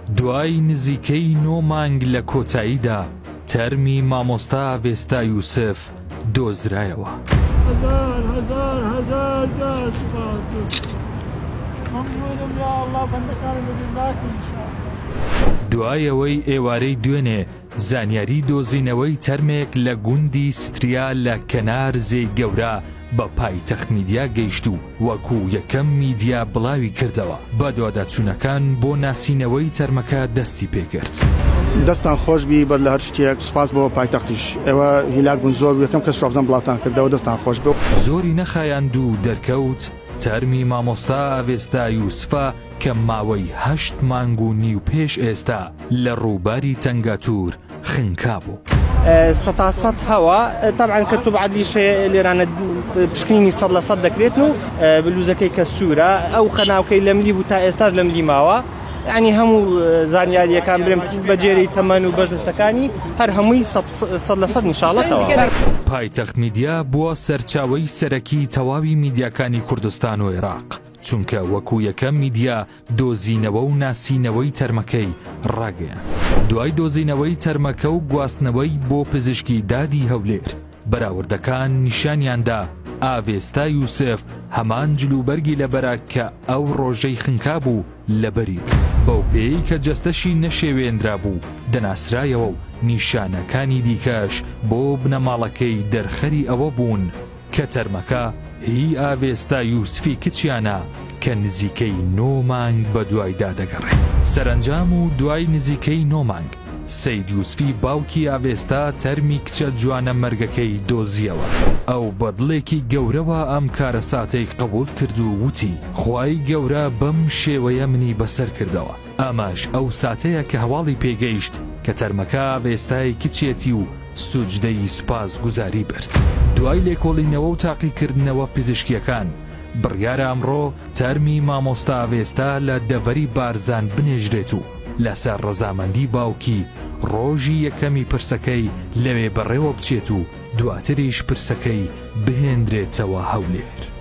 دوای نزیکەی نۆ مانگ لە کۆتاییدا تەرمی مامۆستا ئاڤێستا یوسف دۆزرایەوە. دوای ئەوەی ئێوارەی دوێنێ زانیاری دۆزینەوەی تەرمێک لە گوندی ستریا لە کەنار زێی گەورە بە پایتەخت میدیا گەیشت و وەکو یەکەم میدیا بڵاوی کردەوە، بەدواداچوونەکان بۆ ناسینەوەی تەرمەکە دەستی پێکرد. دەستتان خۆش بی بەر لە هەر شتێک سوپاس بۆ پایتەختیش ئێوە هیلاک بوون زۆر یەکەم کەس شوابزان بڵاوتان کردەوە دەستتان خۆش بێ. زۆری نەخایاند و دەرکەوت تەرمی مامۆستا ئاڤێستا یوسفە کە ماوەی هەشت مانگ و نیو پێش ئێستا لە ڕووباری تەنگاتوور خنکابوو. سەتا سەد هەوە تەبعەن کە توب عەدلیش هەیە لێرانە پشکنینی 100% دەکرێت و بلوزەکەی کە سوورە ئەو خەناوکەی لەملی بوو تا ئێستاش لەملی ماوە ینی هەموو زانیاریەکان برێم بە جێری تەمەن و بەژشتەکانی هەر هەمووی 100% نیشاڵەتەوە. پایتەخت میدیا بووە سەرچاوەی سەرەکی تەواوی میدیاکانی کوردستان و عێراق، چونکە وەکو یەکەم میدیا دۆزینەوە و ناسینەوەی تەرمەکەی ڕاگەیاند. دوای دۆزینەوەی تەرمەکە و گواستنەوەی بۆ پزیشکی دادی هەولێر، بەراوردەکان نیشانیاندا ئاڤێستا یوسف هەمان جلوبەرگی لەبەرە کە ئەو ڕۆژەی خنکابوو لەبەری بوو، بەو پێیەی کە جەستەشی نەشێوێنرابوو دەناسرایەوە و نیشانەکانی دیکەش بۆ بنەماڵەکەی دەرخەری ئەوە بوون کە تەرمەکە هی ئاڤێستا یوسفی کچیانە کە نزیکەی نۆ مانگ بەدوایدا دەگەڕێن. سەرەنجام و دوای نزیکەی نۆ مانگ، سەید یوسفی باوکی ئاڤێستا تەرمی کچە جوانە مەرگەکەی دۆزییەوە. ئەو بە دڵێکی گەورەوە ئەم کارەساتەی قبوڵ کرد و وتی، خوای گەورە بەم شێوەیە منی بەسەر کردەوە. ئەمەش ئەو ساتەیە کە هەواڵی پێگەیشت کە تەرمەکە ئاڤێستای کچێتی و سوجدەی سوپاسگوزاری برد. دوای لێکۆڵینەوە و تاقیکردنەوە پزیشکییەکان، بڕیارە ئەمڕۆ تەرمی مامۆستا ئاڤێستا لە دەڤەری بارزان بنێژرێت و لەسەر ڕەزامەندی باوکی ڕۆژی یەکەمی پرسەکەی لەوێ بەڕێوەبچێت و دواتریش پرسەکەی بهێنرێتەوە هەولێر.